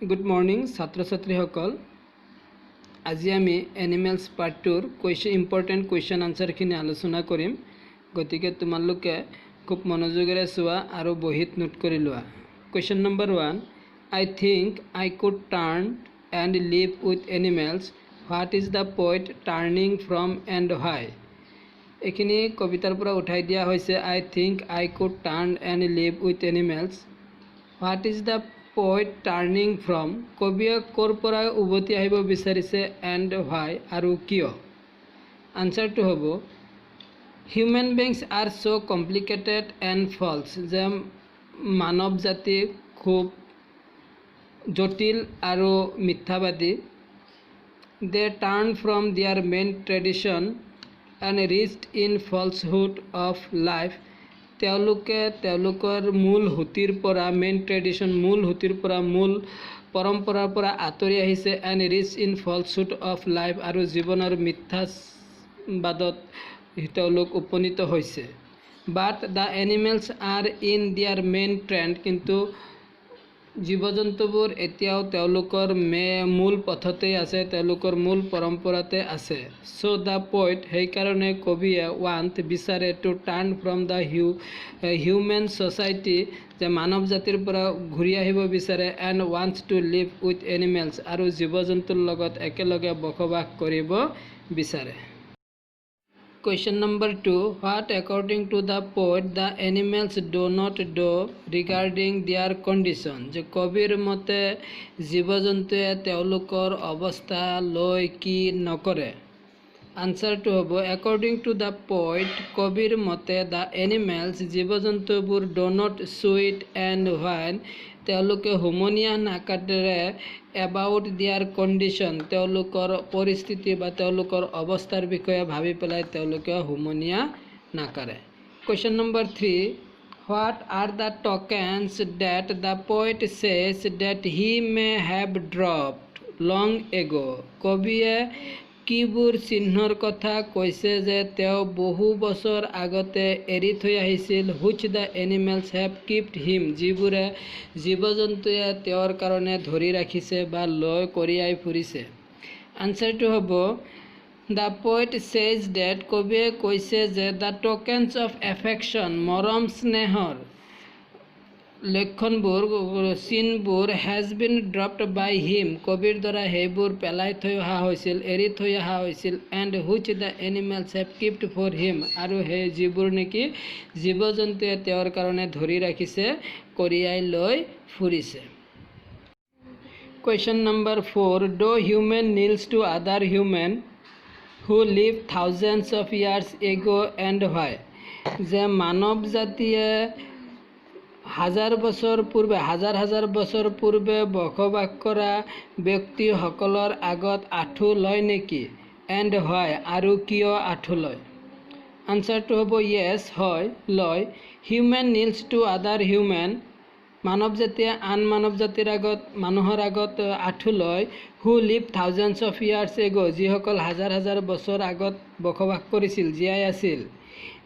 Good morning ছাত্ৰ ছাত্ৰীসকল। আজি আমি এনিমেলছ পাৰ্ট টুৰ ইম্পৰ্টেণ্ট কুৱেশ্যন আনচাৰখিনি আলোচনা কৰিম। গতিকে তোমালোকে খুব মনোযোগেৰে চোৱা আৰু বহীত নোট কৰি লোৱা। Question number 1, I think I could turn and live with animals. What is the poet turning from and why? এইখিনি কবিতাৰ পৰা উঠাই দিয়া হৈছে। I think I could turn and live with animals. What is the poet turning from? কবিয়ে ক'ৰ পৰা উভতি আহিব বিচাৰিছে, এণ্ড why, আৰু কিয়? আনচাৰটো হ'ব human beings are so complicated and false, যে মানৱ জাতি খুব জটিল আৰু মিথ্যাবাদী। They turn from their main tradition and rest in falsehood of life. তেওঁলোকে তেওঁলোকৰ মূল সুঁতিৰ পৰা, মেইন ট্ৰেডিশ্যন, মূল সুঁতিৰ পৰা, মূল পৰম্পৰাৰ পৰা আঁতৰি আহিছে। And rest in falsehood of life, আৰু জীৱনৰ মিথ্যাবাদত তেওঁলোক উপনীত হৈছে। But the animals are in their main trend, কিন্তু জীৱ জন্তুবোৰ এতিয়াও তেওঁলোকৰ মূল পথতেই আছে, তেওঁলোকৰ মূল পৰম্পৰাতে আছে। চ' the poet, সেইকাৰণে কবিয়ে ৱান্ট, বিচাৰে, to turn from the human society, যে মানৱ জাতিৰ পৰা ঘূৰি আহিব বিচাৰে, and wants to live with animals, আৰু জীৱ জন্তুৰ লগত একেলগে বসবাস কৰিব বিচাৰে। Question number 2, what according to the poet the animals do not do regarding their condition? যে কবিৰ মতে জীৱ জন্তুৱে তেওঁলোকৰ অৱস্থা লৈ কি নকৰে? আনচাৰটো হ'ব একৰ্ডিং টু the poet, কবিৰ মতে the animals, জীৱ জন্তুবোৰ, do not sweat and whine, তেওঁলোকে হুমনিয়াহ নাকাটেৰে, এবাউট there condition, তেওঁলোকৰ পৰিস্থিতি বা তেওঁলোকৰ অৱস্থাৰ বিষয়ে ভাবি পেলাই তেওঁলোকে হুমনিয়াহ নাকাৰে। Question number 3, what are the tokens that the poet says that he may have dropped long ago? কবিয়ে কিবোৰ চিহ্নৰ কথা কৈছে যে তেওঁ বহু বছৰ আগতে এৰি থৈ আহিছিল, which the animals have kept him, যিবোৰে জীৱ জন্তুৱে তেওঁৰ কাৰণে ধৰি ৰাখিছে বা লৈ কঢ়িয়াই ফুৰিছে। আনচাৰটো হ'ব the poet says date, কবিয়ে কৈছে যে the tokens of affection, মৰম স্নেহৰ লক্ষণবোৰ, চিনবোৰ, has been dropped by him, কবিৰ দ্বাৰা সেইবোৰ পেলাই থৈ অহা হৈছিল, এৰি থৈ অহা হৈছিল, and which the animals have kept for him, আৰু সেই যিবোৰ নেকি জীৱ জন্তুৱে তেওঁৰ কাৰণে ধৰি ৰাখিছে, কঢ়িয়াই লৈ ফুৰিছে। Question number 4, do human kneels to other human who live thousands of years ago and why? যে মানৱ জাতিয়ে হাজাৰ বছৰ পূৰ্বে, হাজাৰ হাজাৰ বছৰ পূৰ্বে বসবাস কৰা ব্যক্তিসকলৰ আগত আঁঠু লয় নেকি, এণ্ড why, আৰু কিয় আঁঠু লয়? আনচাৰটো হ'ব য়েছ, হয়, লয়। Human kneels to other human, মানৱ জাতিয়ে আন মানৱ জাতিৰ আগত, মানুহৰ আগত আঁঠু লয়, who live thousands of years ago, যিসকল হাজাৰ হাজাৰ বছৰ আগত বসবাস কৰিছিল, জীয়াই আছিল।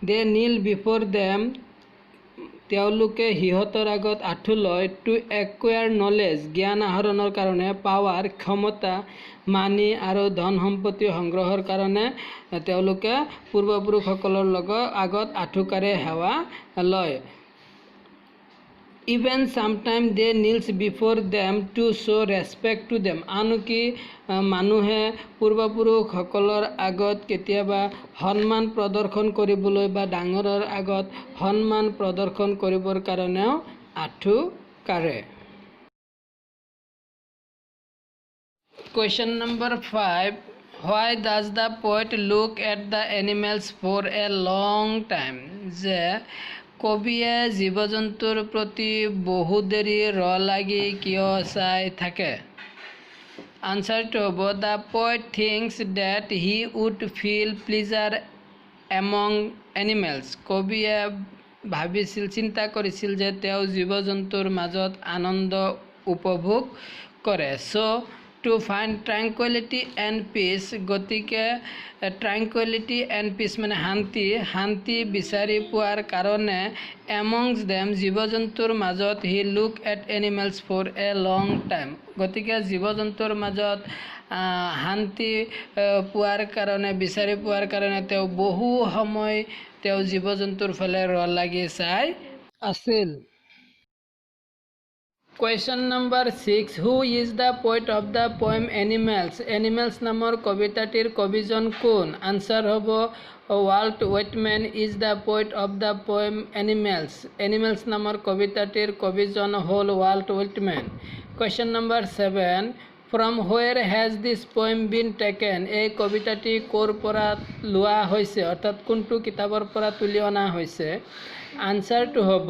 দে নীল বিফ'ৰ দেম, তেওঁলোকে সিহঁতৰ আগত আঁঠু লয়, টু একুৱায়াৰ নলেজ, জ্ঞান আহৰণৰ কাৰণে, পাৱাৰ, ক্ষমতা, মানি আৰু ধন সম্পত্তি সংগ্ৰহৰ কাৰণে তেওঁলোকে পূৰ্বপুৰুষসকলৰ লগত আগত আঁঠু কাঢ়ি সেৱা লয়। Even sometime they kneels before them to show respect to them, আনকি মানুহে পূৰ্বপুৰুষসকলৰ আগত কেতিয়াবা সন্মান প্ৰদৰ্শন কৰিবলৈ বা ডাঙৰৰ আগত সন্মান প্ৰদৰ্শন কৰিবৰ কাৰণেও আঁঠু কাঢ়ে। Question number 5, why does the poet look at the animals for a long time? যে কবিয়ে জীৱ জন্তুৰ প্ৰতি বহু দেৰি ৰ লাগি কিয় চাই থাকে? আনচাৰটো হ'ব the poet thinks that he would feel pleasure among animals, কবিয়ে ভাবিছিল, চিন্তা কৰিছিল যে তেওঁ জীৱ জন্তুৰ মাজত আনন্দ উপভোগ কৰে। চ' To find tranquility and peace, গতিকে ট্ৰেংকুইলিটি এণ্ড পিচ মানে শান্তি, শান্তি বিচাৰি পোৱাৰ কাৰণে এমংছ দেম, জীৱ জন্তুৰ মাজত, he look at animals for a long time. গতিকে জীৱ জন্তুৰ মাজত শান্তি পোৱাৰ কাৰণে, বিচাৰি পোৱাৰ কাৰণে তেওঁ বহু সময় তেওঁ জীৱ জন্তুৰ ফালে ৰ লাগি চাই আছিল। Question number 6, who is the poet of the poem Animals? Animals নামৰ কবিতাটিৰ কবিজন কোন? আনচাৰ হ'ব Walt Whitman is the poet of the poem Animals. Animals নামৰ কবিতাটিৰ কবিজন হ'ল Walt Whitman. Question number 7, from where has this poem been taken? এই কবিতাটি ক'ৰ পৰা লোৱা হৈছে, অৰ্থাৎ কোনটো কিতাপৰ পৰা তুলি অনা হৈছে? আনচাৰটো হ'ব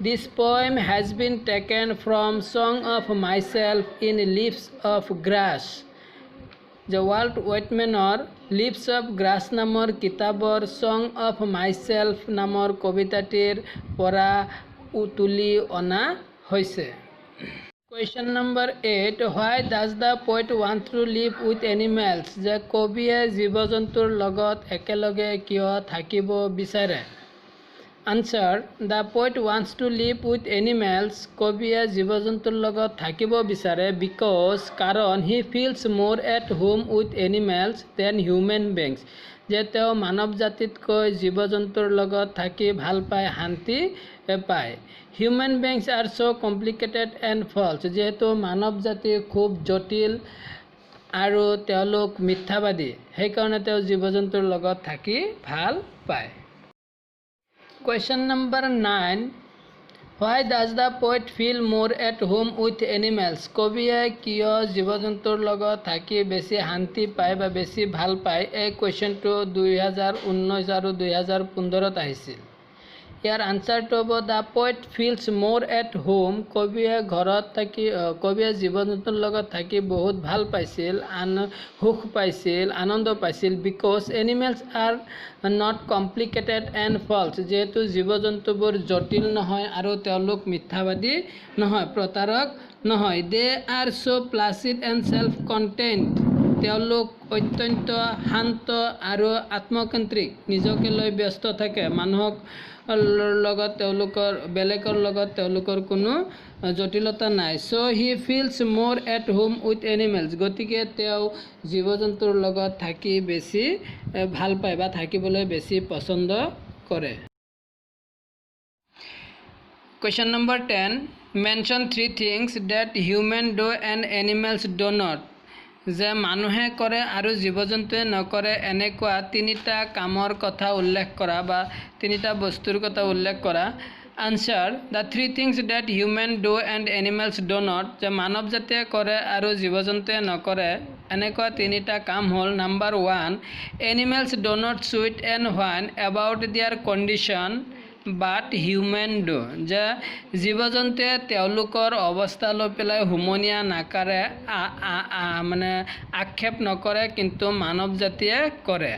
this poem has been taken from Song of Myself in Leaves of Grass. যে ৱাল্ট হুইটমেনৰ লিভছ অফ গ্ৰাছ নামৰ কিতাপৰ ছং অফ মাইছেল্ফ নামৰ কবিতাটিৰ পৰা তুলি অনা হৈছে। Question number 8, why does the poet want to live with animals? যে কবিয়ে জীৱ জন্তুৰ লগত একেলগে কিয় থাকিব বিচাৰে? Answer, the poet wants to live with animals, কবিয়ে জীৱ জন্তুৰ লগত থাকিব বিচাৰে, because, কাৰণ, he feels more at home with animals than human beings. যে তেওঁ মানৱ জাতিতকৈ জীৱ জন্তুৰ লগত থাকি ভাল পায়, শান্তি পায়। Human beings are so complicated and false. যিহেতু মানৱ জাতি খুব জটিল আৰু তেওঁলোক মিথ্যাবাদী, সেইকাৰণে তেওঁ জীৱ জন্তুৰ লগত থাকি ভাল পায়। Question number 9, why does the poet feel more at home with animals? কবিয়ে কিয় জীৱ জন্তুৰ লগত থাকি বেছি শান্তি পায় বা বেছি ভাল পায়? এই কুৱেশ্যনটো 2019 আৰু 2015ত আহিছিল। ইয়াৰ আনচাৰটো হ'ব the poet feels more at home, কবিয়ে ঘৰত থাকি, কবিয়ে জীৱ জন্তুৰ লগত থাকি বহুত ভাল পাইছিল, সুখ পাইছিল, আনন্দ পাইছিল, because animals are not complicated and false. যিহেতু জীৱ জন্তুবোৰ জটিল নহয় আৰু তেওঁলোক মিথ্যাবাদী নহয়, প্ৰতাৰক নহয়। They are so placid and self contained. তেওঁলোক অত্যন্ত শান্ত আৰু আত্মকেন্দ্ৰিক, নিজকে লৈ ব্যস্ত থাকে, মানুহক লগত তেওঁলোকৰ, বেলেগৰ লগত তেওঁলোকৰ কোনো জটিলতা নাই। So he feels more at home with animals. গতিকে তেওঁ জীৱ জন্তুৰ লগত থাকি বেছি ভাল পায় বা থাকিবলৈ বেছি পচন্দ কৰে। Question number 10, mention 3 things that human do and animals do not. যে মানুহে কৰে আৰু জীৱ জন্তুৱে নকৰে এনেকুৱা তিনিটা কামৰ কথা উল্লেখ কৰা বা তিনিটা বস্তুৰ কথা উল্লেখ কৰা। Answer, the 3 things that human do and animals do not. যে মানৱ জাতিয়ে কৰে আৰু জীৱ জন্তুৱে নকৰে এনেকুৱা তিনিটা কাম হ'ল, number 1, animals do not sweat and whine about their condition but human do. যে জীৱ জন্তুৱে তেওঁলোকৰ অৱস্থা লৈ পেলাই হুমনিয়া নাকাৰে, মানে আক্ষেপ নকৰে, কিন্তু মানৱ জাতিয়ে কৰে।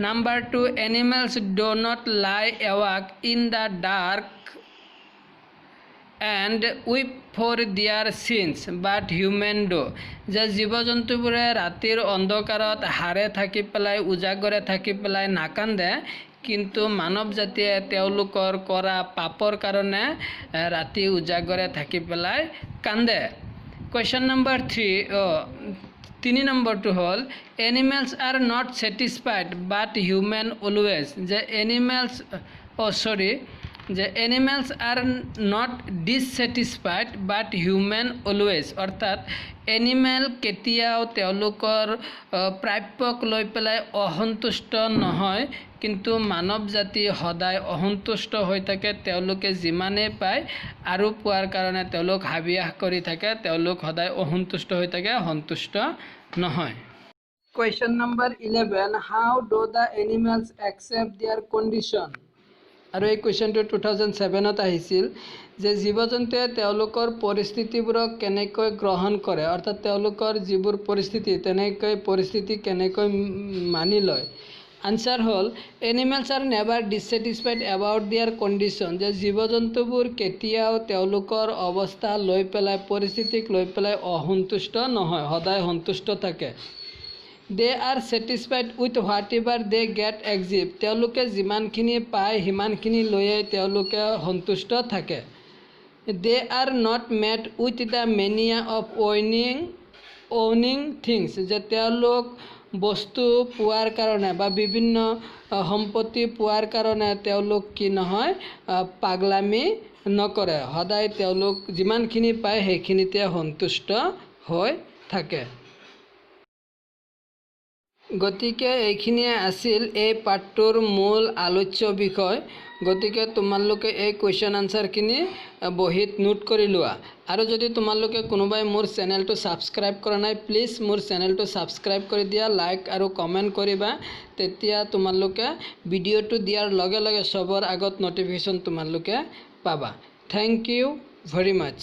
Number 2, animals do not lie awake in the dark and weep for their sins but human do. যে জীৱ জন্তুবোৰে ৰাতিৰ অন্ধকাৰত সাৰে থাকি পেলাই, উজাগৰে থাকি পেলাই নাকান্দে, কিন্তু মানৱ জাতিয়ে তেওঁলোকৰ কৰা পাপৰ কাৰণে ৰাতি উজাগৰে থাকি পেলাই কান্দে। কুৱেশ্যন নম্বৰ 3, তিনি নম্বৰটো হ'ল animals are not satisfied but human always. যে এনিমেলছ, যে animals are not dissatisfied but human always. অৰ্থাৎ এনিমেল কেতিয়াও তেওঁলোকৰ প্ৰাপ্যক লৈ পেলাই অসন্তুষ্ট নহয়, কিন্তু মানৱ জাতি সদায় অসন্তুষ্ট হৈ থাকে। তেওঁলোকে যিমানেই পায় আৰু পোৱাৰ কাৰণে তেওঁলোক হাবিয়াস কৰি থাকে, তেওঁলোক সদায় অসন্তুষ্ট হৈ থাকে, সন্তুষ্ট নহয়। Question number 11, how do the animals accept their condition? আৰু এই কুৱেশ্যনটো 2007ত আহিছিল যে জীৱ জন্তুৱে তেওঁলোকৰ পৰিস্থিতিবোৰক কেনেকৈ গ্ৰহণ কৰে, অৰ্থাৎ তেওঁলোকৰ যিবোৰ পৰিস্থিতি তেনেকৈ পৰিস্থিতি কেনেকৈ মানি লয়। আনচাৰ হ'ল, animals are never dissatisfied about their condition, যে জীৱ জন্তুবোৰ কেতিয়াও তেওঁলোকৰ অৱস্থা লৈ পেলাই, পৰিস্থিতিক লৈ পেলাই অসন্তুষ্ট নহয়, সদায় সন্তুষ্ট থাকে। They are satisfied with whatever they get achieve, তেওঁলোকে যিমানখিনি পায় সিমানখিনি লৈয়ে তেওঁলোকে সন্তুষ্ট থাকে। They are not mad with the mania of owning things, যে তেওঁলোক বস্তু পোৱাৰ কাৰণে বা বিভিন্ন সম্পত্তি পোৱাৰ কাৰণে তেওঁলোক কি নহয়, পাগলামি নকৰে, সদায় তেওঁলোক যিমানখিনি পায় সেইখিনিতে সন্তুষ্ট হৈ থাকে। গতিকে এইখিনিয়ে আছিল এই পাঠটোৰ মূল আলোচ্য বিষয়। গতিকে তোমালোকে এই কুৱেশ্যন আনচাৰখিনি বহীত নোট কৰি লোৱা, আৰু যদি তোমালোকে কোনোবাই মোৰ চেনেলটো ছাবস্ক্ৰাইব কৰা নাই, প্লিজ মোৰ চেনেলটো ছাবস্ক্ৰাইব কৰি দিয়া, লাইক আৰু কমেণ্ট কৰিবা। তেতিয়া তোমালোকে ভিডিঅ'টো দিয়াৰ লগে লগে চবৰ আগত ন'টিফিকেশ্যন তোমালোকে পাবা। Thank you very much.